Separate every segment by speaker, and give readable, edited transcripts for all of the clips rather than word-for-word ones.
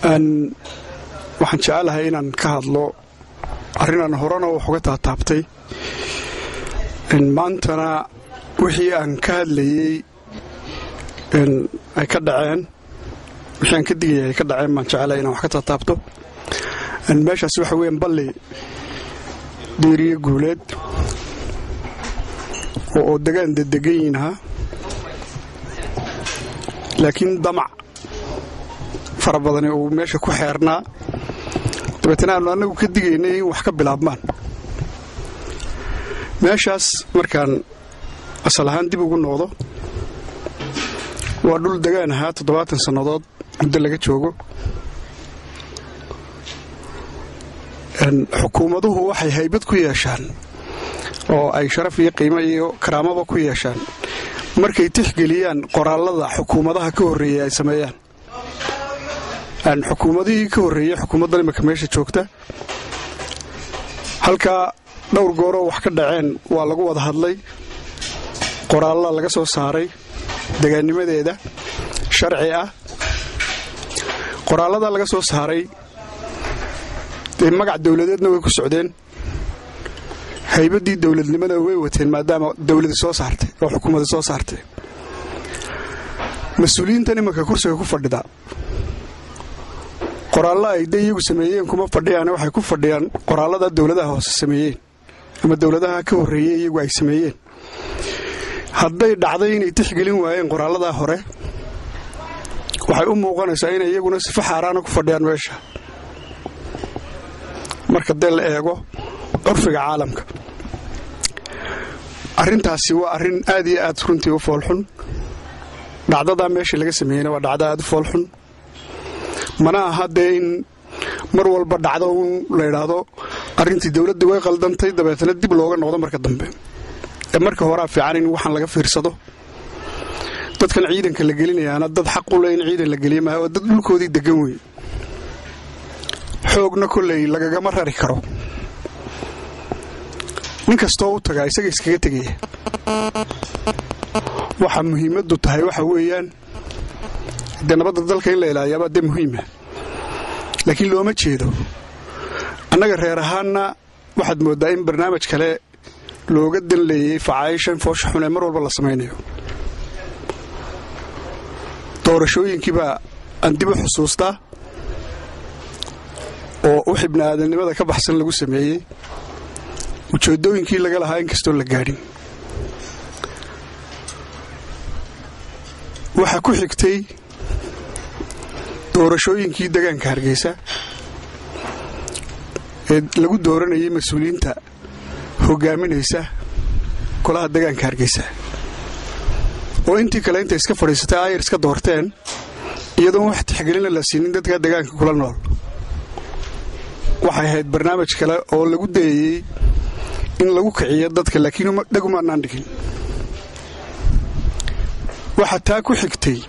Speaker 1: Waxaan jecelahay inaan ka hadlo arrinaan horena wax uga taataabtay, maantana wixii aan ka hadlayey ay ka dhaceen, wixii aan ka digayay ay ka dhaceen baan jecelahay inaan wax ka taataabto. Meeshaas waxa weeyaan Balli Diiriye Guuleed oo degaan dedegan yihin ahaa, laakiin damac fara badani uu meesha ku xeernaa. Dabeetana aanu annagu ka digaynay in wax ka bilaabmaan meeshaas. Markaan asal ahaan dib ugu noqdo, waa dhul degaan ahaa 70 sannadood muddo laga joogo. Xukuumaduhu waxay haybad ku yeeshaan oo ay sharaf iyo qiimo iyo karaamaba ku yeeshaan markay tixgeliyaan qoraallada xukuumadaha ka horreeyay ay sameeyaan. Xukuumadihii ka horreeyey xukuumaddan imika meesha joogta, halkaa dhowr gooroo wax ka dhaceen waa lagu wada hadlay, qoraalla laga soo saaray degaannimadeeda sharci ah. Qoraallada laga soo saaray dee magac dowladeedna way ku socdeen, haybaddii dowladnimada way wateen, maadaama dowladi soo saartay oo xukuumadi soo saartay. Mas-uuliyiintan imanka kursiga ku fadhida qoraallo ay de iyagu sameeyeen kuma fadhiyaan, waxay ku fadhiyaan qoraallada dowladaha hoose sameeyeen ama dowladaha ka horreeyey iyagu ay sameeyeen. Hadday dhacday inay tixgelin waayeen qoraalladaa hore, waxay u muuqanaysaa inay iyaguna sifo xaaraana ku fadhiyaan meesha marka dee la eego curfiga caalamka. Arrintaasi waa arrin aad iyo aad runtii u foolxun. Dhacdadaa meesha laga sameeyeyna waa dhacdo aad u foolxun. Mana aha dee in mar walba dhacdo uun la idhaahdo arrintii dowladda way qaldantay, dabeetna dib looga noqdo marka dambe. Ee marka horaa fiican in waxaan laga fiirsado. Dadkan ciidanka la gelinayaana dad xaq u leh in ciidan la geliya maaha, waa dad dhulkoodii degan wey, xoogna kolley lagagama rari karo. Nin kastoo u tagaa isaga iskaga tegaya. Waxa muhiimaddu tahay waxa weeyaan dee nabadda dalka in la ilaaliyaabaa dee muhiima, laakiin looma jeedo. Annaga reer ahaanna waxaad mooddaa in barnaamij kale looga dan leeyey facaayishan foosha xun ee mar walba la samaynayo. Doorashooyinkiibaa aan dib u xusuustaa oo u xibna aadamnimada ka baxsan lagu sameeyey, ujeeddooyinkii laga lahaa inkastoo la gaadhin. Waxaa ku xigtay doorashooyinkii degaanka Hargeysa ee lagu dooranayay mas-uuliyiinta hoggaaminaysa golaha degaanka Hargeysa, oo intii kale intay iska fadhiisatay aayar iska doorteen, iyadoon wax tixgelina la siinin dadka degaanka kula nool. Waxay ahayd barnaamij kale oo lagu dayayey in lagu kiciyo dadka, laakiin dhagumaanaan dhigin. Waxaa taa ku xigtay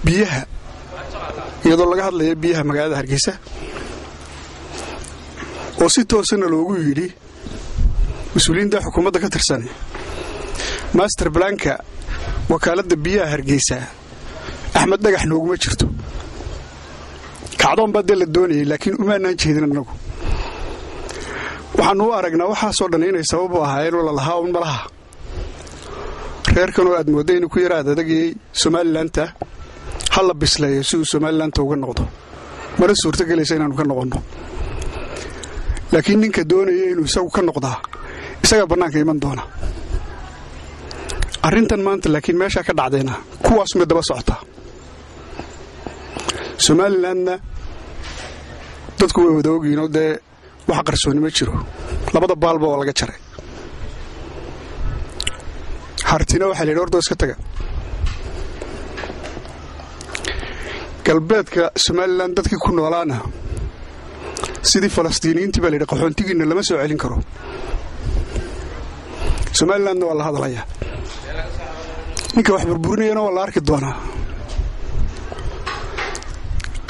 Speaker 1: biyaha, iyadoo laga hadlaya biyaha magaalada Hargeysa oo si toosana loogu yidhi mas-uuliyiinta xukuumadda ka tirsan, master blanka wakaaladda biyaha Hargeysa Axmed Dhagax nooguma jirto. Kacdoon baa dee la doonayay, laakiin umaanaan jeedin. Annagu waxaannu u aragnaa waxaasoo dhan inay sabab u ahaayeen oo lalahaa un malaha reerkanoo aad moodda inuu ku yaraad adagayey Somalilandta ha la bisleeyo si uu Somalilandta uga noqdo. Mana suurto gelaysa inaannu ka noqonno, laakiin ninka doonaya inuu isagu ka noqdaa isagaa bannaanka iman doona. Arrintan maanta laakiin meeshaa ka dhacdayna kuwaasumay daba socotaa. Somalilandna dadku way wada ogyiinoo dee wax qarsooni ma jiro, labada baalba waa laga jaray. Hartina waxaa la yidhi ordoo iska taga. Galbeedka Somalilan dadkii ku noolaana sidii Falastiiniyiintii baa la yidhi qaxoontigiinna lama soo celin karo. Somalilandna waa la hadlayaa, ninka wax burburinayana waa la arki doonaa.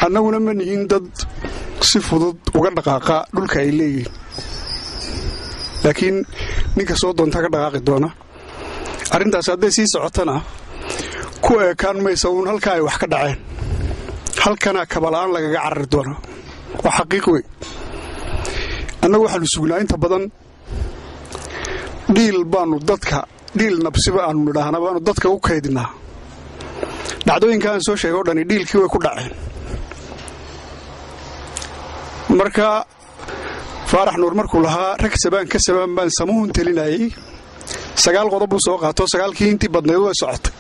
Speaker 1: Annaguna ma nihin dad si fudud uga dhaqaaqa dhulka ay leeyihiin, laakiin ninka soo doontaa ka dhaqaaqi doona. Arrintaas hadday sii socotana Ku eekaan maysa uun halkaa ay wax ka dhaceen, halkana kabala'aan lagaga carari doonaa, waa xaqiiq wey. Annagu waxaanu sugnaa inta badan dhiil baanu dadka, dhiil nabsiba aanu nidhaahna baanu dadka u kaydinaa. Dhacdooyinka aan soo sheegay o dhani dhiilkii way ku dhaceen. Marka Faarax Nuur markuu lahaa rag sabaan ka sabaan baan samuhun telinayey, 9 qodob buu soo qaato, 9kii intii badnayd way socotay.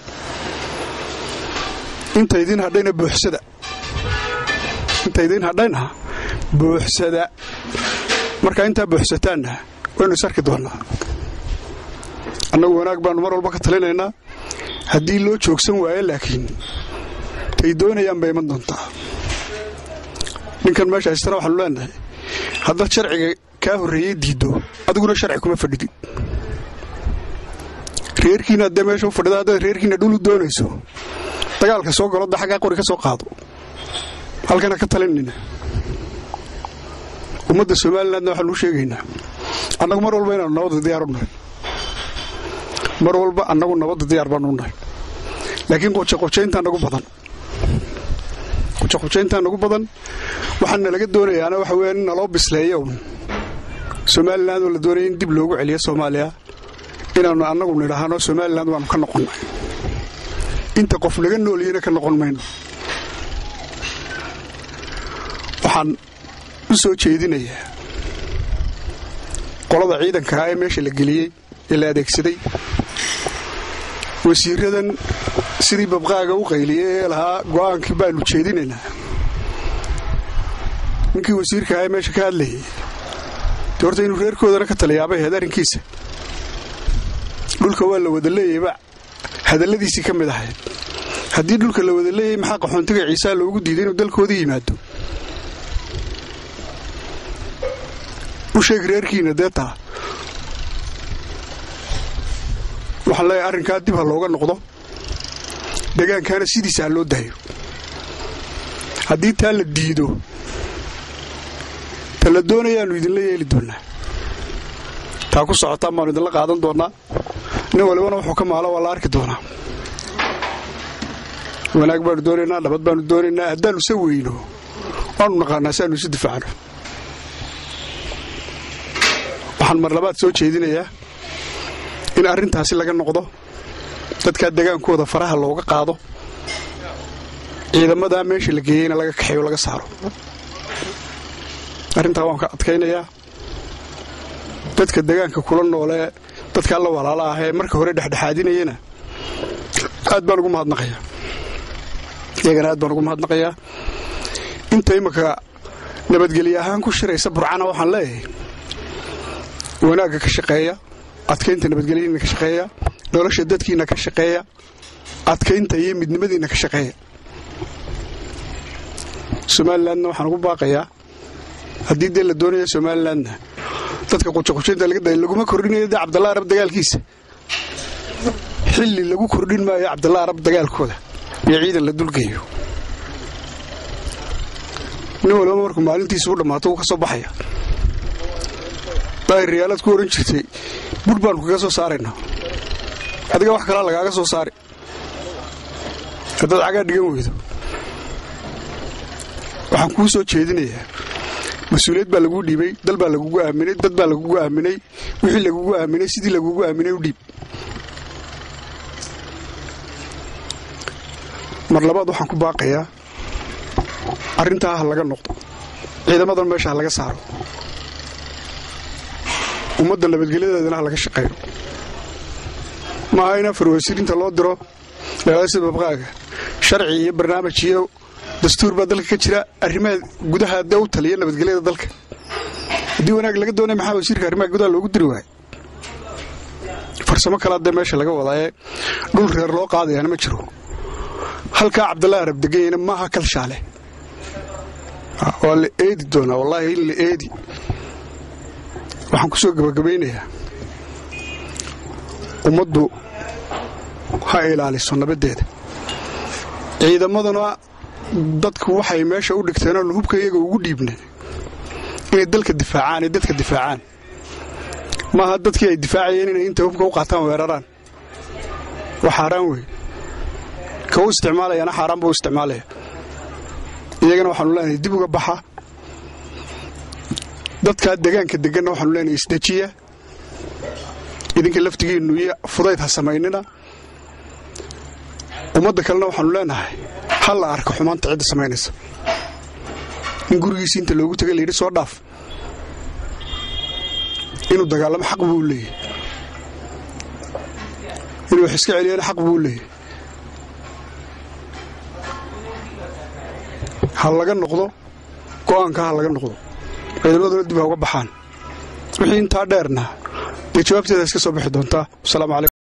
Speaker 1: Inta idiin hadhayna buuxsada, inta idiin hadhayna buuxsada. Marka intaa buuxsataanna waynu is arki doonnaa. Annagu wanaag baannu mar walba ka talinaynaa. Haddii loo joogsan waayo laakiin tay doonayaan bay iman doontaa. Ninkan meesha haystana waxaanu leenahay, haddaad sharciga kaa horreeyey diiddo, adiguna sharci kuma fadhidid. Reerkiina haddee meesha u fadhida, haddaad reerkiina dhul u doonayso, dagaalka soo galo, da xaggaa qori ka soo qaado, halkana ka talinayna. Ummadda Somalilandna waxaanu u sheegaynaa annagu mar walba inaanu nabadda diyaar u nahay. Mar walba annagu nabadda diyaar baanu u nahay, laakiin qojoqojayntaa nagu badan, qojoqojayntaa nagu badan. Waxaana laga doonayaana waxa weya in naloo bisleeyo un Somaliland oo la doonaya in dib loogu celiyo Soomaaliya, inaannu annagu nidhaahno Somaliland waanu ka noqonnay. Inta qof naga noolyeyna ka noqon mayno. Waxaan u soo jeedinayaa qolada ciidankaa ee meesha la geliyey ee la adeegsaday, wasiiradan sidii babqaaga u qayliyey ee lahaa go'aankii baanu jeedinaynaa. Ninkii wasiirka ee meesha ka hadlayay dee horta inuu reerkoodana ka taliyaabay ahayd arrinkiisa. Dhulka waa la wada leeyayba hadalladiisii ka mid ahayd. Haddii dhulka la wada leeyay, maxaa qaxoontiga Ciisaa loogu diiday inuu dalkooda yimaado? U sheeg reerkiina dee taa. Waxaan leeyahay arrinkaa dib ha looga noqdo, degaankaana sidiisa ha loo daayo. Haddii taa la diido, ta la doonayaannu idinla yeeli doonnaa, taa ku socotaan baanu idinla qaadan doonnaa. Nin walibana wuxuu ka maalo waa la arki doonaa. Wanaag baanu doonaynaa, nabad baanu doonaynaa. Haddaannu se weyno, waanu naqaanaa si aanu isu difaacno. Waxaan mar labaad soo jeedinayaa in arrintaasi laga noqdo, dadkaa degaankooda faraha looga qaado, ciidamadaa meesha la geeyeyna laga kaxeeyo, laga saaro. Arrintaa waan ka adkaynayaa. Dadka degaanka kula noolee, dadkaa la walaala ah ee marka hore dhexdhexaadinayana aad baan ugu mahadnaqayaa, iyagana aad baan ugu mahadnaqayaa. Inta imaka nabadgelye ahaan ku shiraysa Burcana waxaan leeyahay, wanaagga ka shaqeeya, adkaynta nabadgelyadiina ka shaqeeya, nolosha dadkiina ka shaqeeya, adkaynta iyo midnimadiina ka shaqeeya. Somalilandna waxaan ugu baaqayaa, haddii dee la doonaya Somalilandna, dadka qujoqujaynta laga daya. Laguma kordhinayo dee Cabdalla Arab dagaalkiisa, xilli lagu kordhin maayo Cabdalla Arab dagaalkooda iyo ciidan la dulgeeyo. Nin waliba markuu maalintiisa u dhammaato wuu ka soo baxaya. Daahir Riyaalaad ku ohan jirtay budh baanu kaga soo saaraynaa, adiga wax kalaa lagaaga soo saari haddaad cagaa dhigan weydo. Waxaan kuu soo jeedinayaa, mas-uuliyad baa laguu dhiibay, dal baa lagugu aaminay, dad baa lagugu aaminay. Wixii lagugu aaminay sidii lagugu aaminay u dhiib. Mar labaad waxaan ku baaqayaa arrintaa ha laga noqdo, ciidamadan meesha ha laga saaro, ummadda nabadgelyadeedana ha laga shaqeeyo. Maaha in afar wasiirinta loo diro sida babqaaga. Sharci iyo barnaamij iyo dastuur baa dalka ka jira. Arrimaha gudaha dee u taliya nabadgelyada dalka. Haddii wanaag laga doonaya, maxaa wasiirka arrimaha gudaha loogu diri waayay? Farsamo kalaa dee meesha laga wadaaye, dhul reer loo qaadayaana ma jiro. Halkaa Cabdalla Arab deganyana maaha Kalshaale, waa la eedi doonaa, wallaahi in la eedi. Waxaan ku soo gebagabaynayaa, ummaddu ha ilaaliso nabaddeeda. Ciidamaduna dadku waxay meesha u dhigteen oonu hubka iyaga ugu dhiibnay inay dalka difaacaan ee dadka difaacaan, maaha dadkii ay difaacayeen inay inta hubka u qaataan weeraraan. Waa xaaraan wey. Ka u isticmaalayaana xaaraan buu isticmaalaya. Iyagana waxaanu leenahay dib uga baxa. Dadkaa deegaanka deganna waxaanu leenahay isdejiya, idinka laftigiinnu iyo fudayd ha samaynina. Ummadda kalena waxaanu leenahay ha la arko xumaanta cidda samaynaysa. In gurigiisi inta loogu tegay layidhi soo dhaaf, inuu dagaalamo xaq buu leeyahy, inuu wax iska celiyana xaq buu leeyahy. Ha laga noqdo go'aanka, ha laga noqdo, ciidamaduna dib ha uga baxaan. Wixii intaa dheerna dee jawaabteeda iska soo bixi doontaa. Wasalaamu calaykum.